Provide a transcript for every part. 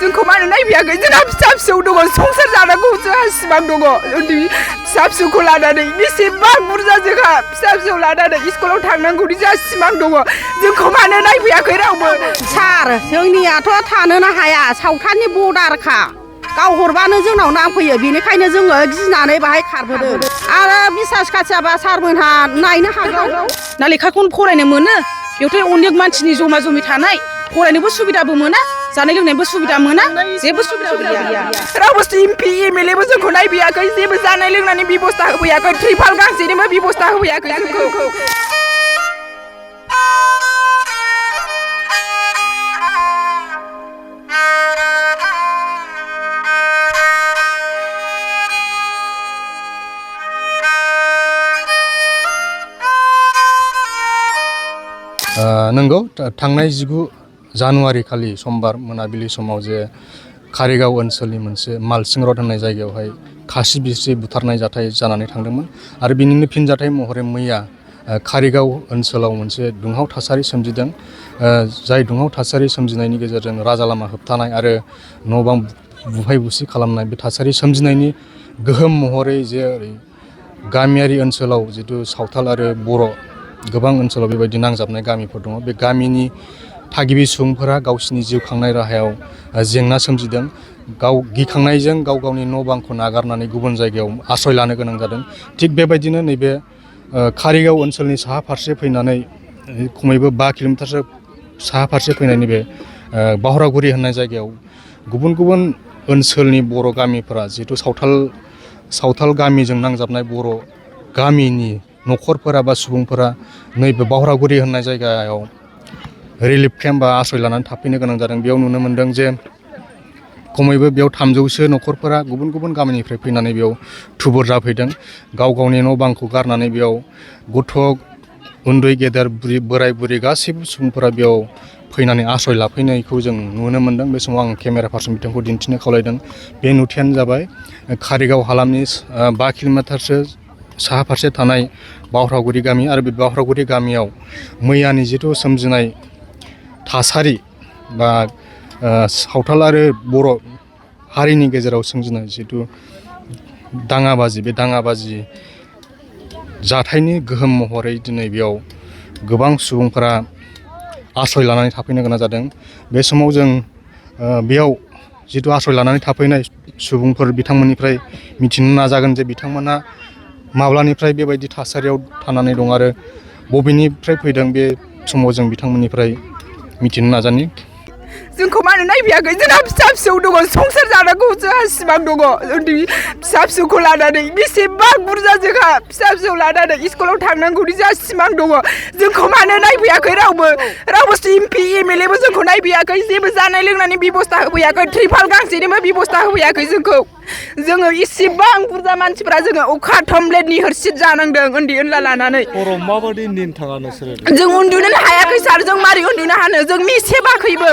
जोंखौ मानो नायफैयाखै जोंहा फिसा फिसौ दङ संसार जानांगौ जोंहा सिमां दङ उन्दै फिसा फिसौखौ लानानै बेसेबां बुरजा जोंहा फिसा फिसौ लानानै स्कुलाव थांनांगौनि जोंहा सिमां दङ जोंखौ मानो नायफैयाखै रावबो सार जोंनियाथ' थानोनो हाया सावथालनि बर्डारखा गाव हरबानो जोंनाव नांफैयो बेनिखायनो जोङो गिनानै बाहाय खारबोदों आरो बिसास खाथियाबा सारमोनहा नायनो हागौ ना लेखाखौनो फरायनो मोनो बेवहाय अनेक मानसिनि जमा जमि थानाय फरायनोबो सुबिदाबो मोना जानाय लोंनायबो सुबिदा मोना जेबो सुबिदा गैया रावबो एमपि एमएलएबो जोंखौ नायफैयाखै जेबो जानाय लोंनायनि बेबस्था होफैयाखै त्रिपाल गांसेनिबो बेबस्था होफैयाखै जोंखौ नंगौ थांनाय 19 जानुवारि खालि समबार मोनाबिलि समाव जे कारिगाव ओनसोलनि मोनसे मालसिं रड होननाय जायगायावहाय खासि बिस्रि बुथारनाय जाथाय जानानै थांदोंमोन आरो बिनिनो फिनजाथाय महरै मैया कारिगाव ओनसोलाव मोनसे दुंहाव थासारि सोमजिदों जाय दुंहाव थासारि सोमजिनायनि गेजेरजों राजा लामा होबथानाय आरो न' बां बुफाय बुसि खालामनाय बे थासारि सोमजिनायनि गोहोम महरै जे गामियारि ओनसोलाव जितु सावथाल आरो बर' गोबां ओनसोलाव बेबायदि नांजाबनाय गामिफोर दङ बे गामिनि थागिबि सुबुंफोरा गावसिनि जिउ खांनाय राहायाव जेंना सोमजिदों गाव गिखांनायजों गाव गावनि न' बांखौ नागारनानै गुबुन जायगायाव आश्रय लानो गोनां जादों थिग बेबायदिनो नैबे कारिगाव ओनसोलनि साहा फारसे फैनानै खमैबो 5 किल'मिटारसो साहा फारसे फैनायनि बे बावरागुरि होननाय जायगायाव गुबुन गुबुन ओनसोलनि बर' गामिफोरा जिहेतु सावथाल गामिजों नांजाबनाय बर' गामिनि न'खरफोरा बा सुबुंफोरा नैबे बावरागुरि होननाय जायगायाव रिलिफ केम्प बा आश्रय लानानै थाफैनो गोनां जादों बेयाव नुनो मोन्दों जे खमैबो बेयाव 300सो न'खरफोरा गुबुन गुबुन गामिनिफ्राय फैनानै बेयाव थुबुर जाफैदों गाव गावनि न' बांखौ गारनानै बेयाव गथ' उन्दै गेदेर बोराय बुरि गासैबो सुबुंफोरा बेयाव फैनानै आश्रय लाफैनायखौ जों नुनो मोन्दों बे समाव आं केमेरा पार्सन बिथांखौ दिन्थिनो खावलायदों बे नुथायानो जाबाय कारिगाव हालामनि 5 किल'मिटारसो साहा फारसे थानाय बावरागुरि गामि आरो बे बावरागुरि गामियाव मैयानि जिथु सोमजिनाय थासारि बा सावथाल आरो बर' हारिनि गेजेराव सोमजिनाय जिथु दाङाबाजि बे दाङाबाजि जाथायनि गोहोम महरै दिनै बेयाव गोबां सुबुंफोरा आश्रय लानानै थाफैनो गोनां जादों बे समाव जों बेयाव जिथु आश्रय लानानै थाफैनाय सुबुंफोर बिथांमोननिफ्राय मिथिनो नाजागोन जे बिथांमोना माब्लानिफ्राय बेबायदि थासारियाव थानानै दं आरो बबेनिफ्राय फैदों बे समाव जों बिथांमोननिफ्राय मिथिनो नाजानि जोंखौ मानो नायफैयाखै जोंहा फिसा फिसौ दङ संसार जानांगौ जोंहा सिमां दङ उन्दै फिसा फिसौखौ लानानै बेसेबां बुरजा जोंहा फिसा फिसौ लानानै स्कुलाव थांनांगौनि जोंहा सिमां दङ जोंखौ मानो नायफैयाखै रावबो एमपि एमएलएबो जोंखौ नायफैयाखै जेबो जानाय लोंनायनि बेबस्था होफैयाखै त्रिपाल गांसेनिबो बेबस्था होफैयाखै जोङो इसेबां बुरजा मानसिफ्रा जोङो अखा थमब्लेटनि हरसिद जानांदों उन्दै उनला लानानै माबायदि निन थाङा नोंसोरो जों उन्दुनोनो हायाखै सार जों मारै उन्दुनो हानो जों मिसेबाखैबो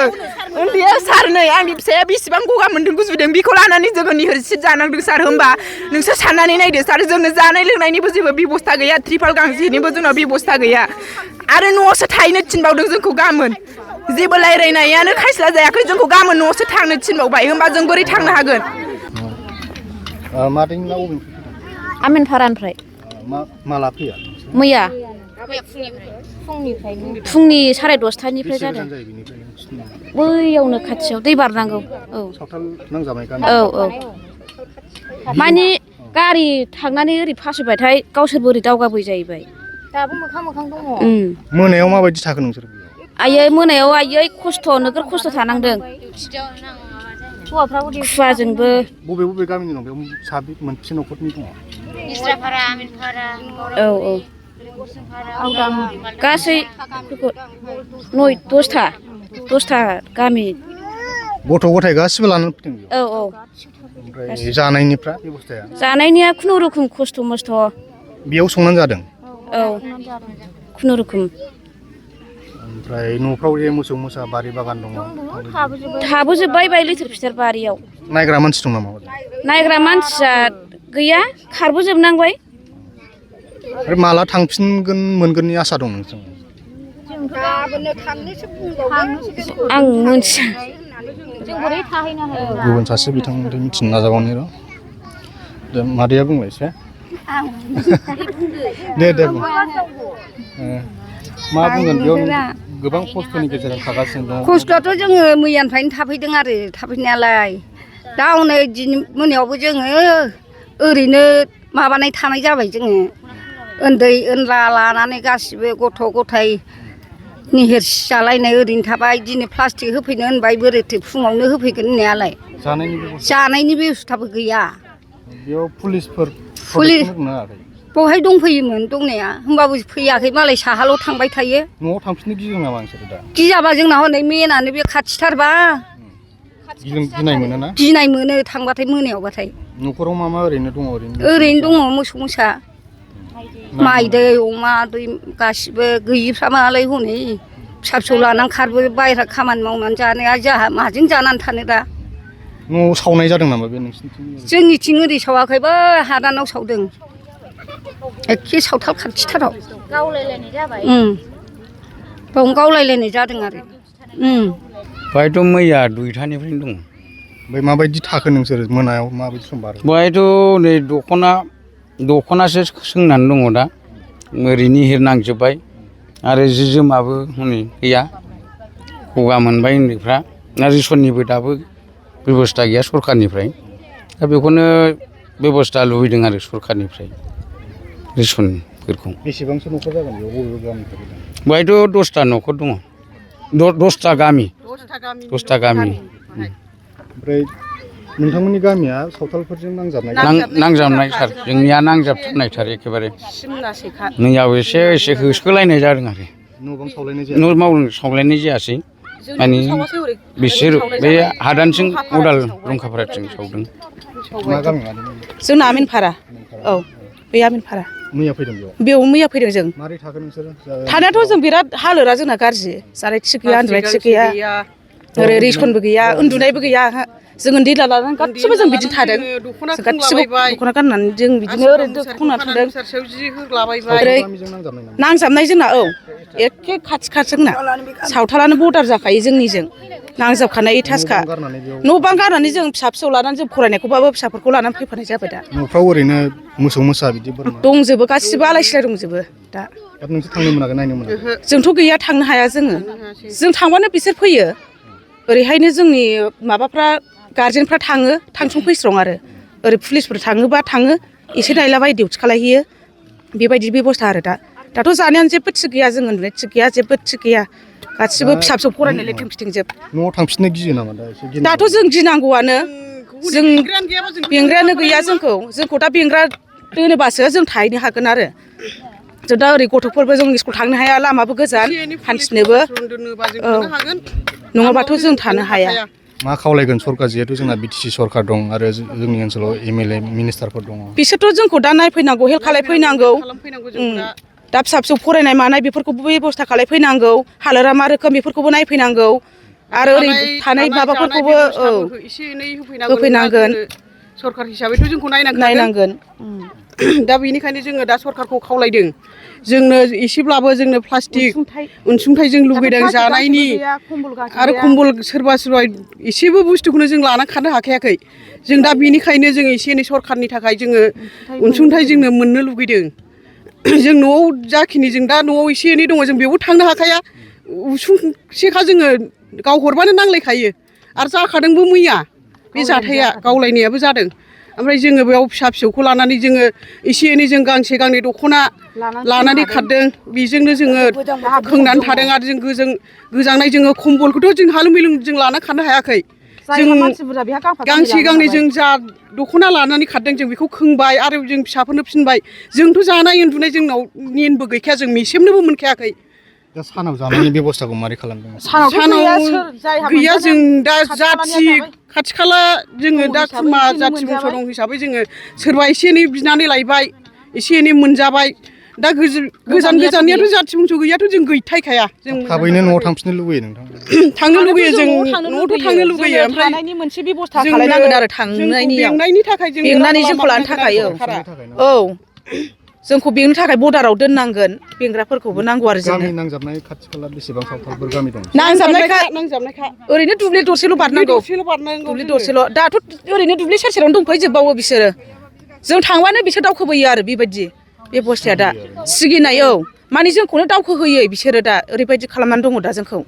उन्दैया सार नै आंनि फिसाया बेसेबां गगा मोन्दों गुजुदों बेखौ लानानै जोङो निहरसिद जानांदों सार होमबा नोंसोर साननानै नायदो सार जोंनो जानाय लोंनायनिबो जेबो बेबस्था गैया त्रिपाल गांसेनिबो जोंनाव बेबस्था गैया आरो न'आवसो थाहैनो थिनबावदों जोंखौ गाबोन जेबो रायज्लायनायानो खायस्ला जायाखै जोंखौ गाबोन न'आवसो थांनो थिनबावबाय होमबा जों बोरै थांनो हागोन आमिनफारानिफ्राय माला फैया मैया फुंनि 10:30निफ्राय जादों बैयावनो खाथियाव दै बारनांगौ सावथाल नांजाबाय गामि औ माने गारि थांनानै ओरै फासयबाथाय गावसोरबो ओरै दावगाबोय जाहैबाय दाबो मोखां दङ मोनायाव माबायदि थाखो नोंसोर आयै मोनायाव खस्थ' नोगोर खस्थ' थानांदों खुवाजोंबो बबे गामिनि दं बेयाव साबि मोनसे न'खरनि दङ निस्राफारा आमिनफारा औ गासै 10था गामि गथ' गथाय गासिबो लानानै फैदों औ ओमफ्राय जानायनिफ्रा बेबस्थाया जानायनिया खुनुरुखुम खस्थ' मस्थ' बेयाव संनानै जादों औ खुनुरुखुम ओमफ्राय न'फ्राव जे मोसौ मोसा बारि बागान दङ थाबोजोब्बाय बाय लिटार फिटार बारियाव नायग्रा मानसि दं नामा नायग्रा मानसिया गैया खारबोजोबनांबाय आरो माला थांफिनगोन मोनगोननि आसा दं नोंसोर आं मोनथिया जों बोरै थाहैनो हायो गुबुन सासे बिथांनिफ्राय मिथिनो नाजाबावनि र' दा मादैया बुंलाय एसे दे बुं मा बुंगोन बेयाव गोबां खस्थ'नि गेजेरजों थागासिनो दं खस्थ'आथ' जोङो मैयानिफ्रायनो थाफैदों आरो थाफैनायालाय दा हनै दिनै मोनायावबो जोङो ओरैनो माबानाय थानाय जाबाय जोङो उन्दै उनला लानानै गासिबो गथ' गथाय निहिरसि जालायनाय ओरैनो थाबाय दिनै प्लास्टिक होफैनो होनबाय बोरैथो फुङावनो होफैगोन होननायालाय जानायनि बेबस्थाबो गैया बेयाव पुलिसफोर बहाय दंफैयोमोन दंनाया होमबाबो फैयाखै मालाय साहाल' थांबाय थायो न'आव थांफिननो गिदों नामा नोंसोरो दा गियाबा जोंना हनै मेनानो बे खाथिथारबा गिनाय मोनो ना गिनाय मोनो थांबाथाय मोनायावबाथाय न'खराव मा ओरैनो दङ ओरैनो दङ मोसौ मोसा माइ दै अमा दै गासिबो गैयिफ्रा मालाय हनै फिसा फिसौ लानानै खारबो बायह्रा खामानि मावनानै जानाया जोंहा माजों जानानै थानो दा न'आव सावनाय जादों नामा बे नोंसिनिथिं जोंनिथिं ओरै सावाखैबो हादानाव सावदों एखे सावथाल खाथिथाराव गावलायलायनाय जाबाय बावनो गावलायलायनाय जादों आरो बेहायथ' मैया 2टानिफ्रायनो दङ ओमफ्राय माबायदि थाखो नोंसोर मोनायाव माबायदि सम बारो बेहायथ' नै दख'नासो सोंनानै दङ दा ओरै निहिर नांजोब्बाय आरो जि जोमाबो हनै गैया गगा मोनबाय उन्दैफ्रा ना रेसननिबो दाबो बेबस्था गैया सरखारनिफ्राय दा बेखौनो बेबस्था लुबैदों आरो सरखारनिफ्राय रेसनफोरखौ बेसेबांसो न'खर जागोन बेयाव बबे गामिनिफ्राय बेहायथ' 10टा न'खर दङ 10टा गामि ओमफ्राय नोंथांमोननि गामिया सावथालफोरजों नांजाबनाय सार जोंनिया नांजाबथारनायथार एखेबारे मैयाबो एसे होसोलायनाय जादों आरो न' सावलायनाय जायासै माने बिसोर बे हादानसिं उदाल रंखाफाराथिं सावदों जोंना आमिनफारा औ बे आमिनफारा मैया फैदों जों मारै थाखो नोंसोरो थानायाथ' जों बिराद हालोदा जोंना गाज्रि जानाय थिग गैया उन्दुनाय थिग गैया ओरै रेसनबो गैया उन्दुनायबो गैया जों उन्दै लानानै गासिबो जों बिदिनो थादों जों गासिबो दख'ना गाननानै जों बिदिनो ओरैनो खना थादों ओरै नांजाबनाय जोंना औ एखे खाथि जोंना सावथालानो बर्डार जाखायो जोंनिजों नांजाबखानाय एटाचखा न' बां गारनानै जों फिसा फिसौ लानानै जों फरायनायखौबाबो फिसाफोरखौ लानानै फैफानाय जाबाय दा न'फ्राव ओरैनो मोसौ मोसा बिदि बोरमा दंजोबो गासिबो आलाय सिलाय दंजोबो दा नोंसोर थांनो मोनाखै नायनो मोनाखै जोंथ' गैया थांनो हाया जों थांबानो बिसोर फैयो ओरैहायनो जोंनि माबाफ्रा गारजेनफ्रा थांसं फैस्रं आरो ओरै पुलिसफोर थाङोबा थाङो एसे नायलाबाय डिउटि खालायहैयो बेबायदि बेबस्था आरो दाथ' जानायानो जेबो थिग गैया जों उन्दुनाय थिग गैया जेबो थिग गैया गासिबो फिसा फिसौ फरायनाय लेथें फिथिंजोब न'आव थांफिननो गियो नामा दाथ' जों गिनांगौआनो जों बेंग्रायानो गैया जोंखौ दा बेंग्रा दोनोबासो जों थाहैनो हागोन आरो जों दा ओरै गथ'फोरबो जों स्कुल थांनो हाया लामाबो गोजान हान्थिनोबो नङाबाथ' जों थानो हाया मा खावलायगोन सरकार जिहेतु जोंना बिटिसि सरकार दं आरो जोंनि ओनसोलाव एमएलए मिनिस्टारफोर दङ बिसोरथ' जोंखौ दा नायफैनांगौ हेल्प खालायफैनांगौ दा फिसा फिसौ फरायनाय मानाय बेफोरखौबो बेबस्था खालायफैनांगौ हालोदा मा रोखोम बेफोरखौबो नायफैनांगौ आरो ओरै थानाय माबाफोरखौबो होफैनांगोन सरकार हिसाबैथ' जोंखौ नायनांगोन दा बेनिखायनो जोङो दा सरकारखौ खावलायदों जोंनो एसेब्लाबो जोंनो प्लास्टिक अनसुंथाइ जों लुगैदों जानायनि आरो कम्बल सोरबा एसेबो बुस्थुखौनो जों लाना खानो हाखायाखै जों दा बेनिखायनो जों एसे एनै सरकारनि थाखाय जोङो अनसुंथाइ जोंनो मोननो लुगैदों जों न'आव जाखिनि जों दा न'आव एसे एनै दङ जों बेयावबो थांनो हाखाया उसुंसेखा जोङो गाव हरबानो नांलायखायो आरो जाखादोंबो मैया बे जाथाया गावलायनायाबो जादों ओमफ्राय जोङो बेयाव फिसा फिसौखौ लानानै जोङो एसे एनै जों गांसे गांनै दख'ना लानानै खारदों बेजोंनो जोङो खोंनानै थादों आरो जों गोजांनाय जोङो कम्बलखौथ' जों हालुं मेलुं जों लाना खारनो हायाखै जों गांसे गांनै जों जा दख'ना लानानै खारदों जों बेखौ खोंबाय आरो जों फिसाफोरनो फिनबाय जोंथ' जानाय उन्दुनाय जोंनाव नेनबो गैखाया जों मेसेमनोबो मोनखायाखै दा सानाव जानायनि बेबस्थाखौ मारै खालामदों सानाव गैया जों दा जाथि खाथि खाला जोङो दा खुरमा जाथि बंस दं हिसाबै जोङो सोरबा एसे एनै बिनानै लायबाय एसे एनै मोनजाबाय दा गोजाननियाथ' जाथि बंस गैयाथ' जों गैथायखाया जों थाबैनो न'आव थांफिननो लुबैयो नोंथां थांनो लुगैयो जों न'आवथ' थांनो लुगैयो ओमफ्राय थानायनि मोनसे बेबस्था खालायनांगोन आरो थांनायनि बेंनायनि थाखाय जों बेंनानै जोंखौ लानो थाखाय औ जोंखौ बेंनो थाखाय बर्डाराव दोननांगोन बेंग्राफोरखौबो नांगौ आरो जोंनो गामि नांजाबनाय खाथि खाला बेसेबां सावथालफोर गामि दं नांजाबनायखा ओरैनो दुब्लि दरसेल' बारनांगौ दुब्लि दरसेल' दाथ' ओरैनो दुब्लि सेर-सेरावनो दंफैजोबबावो बिसोरो जों थांबानो बिसोर दावखोबोयो आरो बेबायदि बेबस्थाया दा सिगिनाय माने जोंखौनो दावखोहोयो बिसोरो दा ओरैबायदि खालामनानै दङ दा जोंखौ